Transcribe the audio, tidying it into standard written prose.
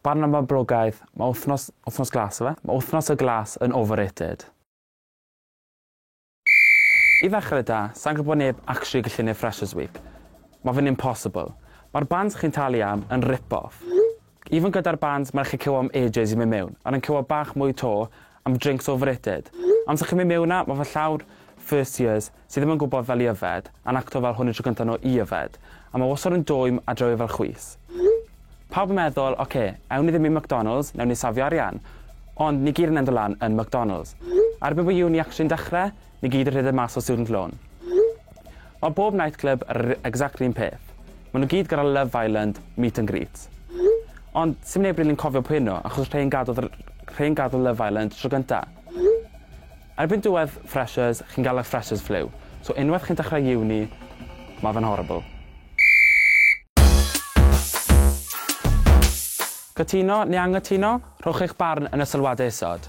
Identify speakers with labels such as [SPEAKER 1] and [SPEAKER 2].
[SPEAKER 1] Barn am boblogaidd, mae wythnos, wythnos glas yfe? Mae wythnos y glas yn overrated. I ddechrau da, sa'n gwybod neb actually gallu neud Freshers Week. Mae fe'n impossible. Mae'r bands chi'n talu am yn rip-off. Even gyda'r bands, mae'n chi cywo am ages i mynd mewn, ond yn cywo bach mwy to am drinks overrated. Amser chi'n mynd mewn na, mae fe llawr first years sydd ddim yn gwybod fel i yfed, a'n acto fel hwn y tro gyntaf nhw i yfed. A mae wastad yn dwym a drewi fel chwys. Pawb yn meddwl, oce, okay, ewn ni ddim i McDonald's, newn ni safio arian. Ond ni gyd yn endo lan yn McDonald's. Erbyn bod uni actually'n dechrau, ni gyd yn rhedeg mas o student loan. Mae bob nightclub yr exact un peth. Maen nhw gyd gyda Love Island meet and greet. Ond sim neb rili'n cofio pwy nhw, achos rhai'n gadw, rhai'n gadw Love Island tro gynta. Erbyn diwedd Freshers, chi'n gael y Freshers flu. So unwaith chi'n dechrau uni, mae fe'n horrible. Cytuno neu anghytuno? Rhowch eich barn yn y sylwadau isod.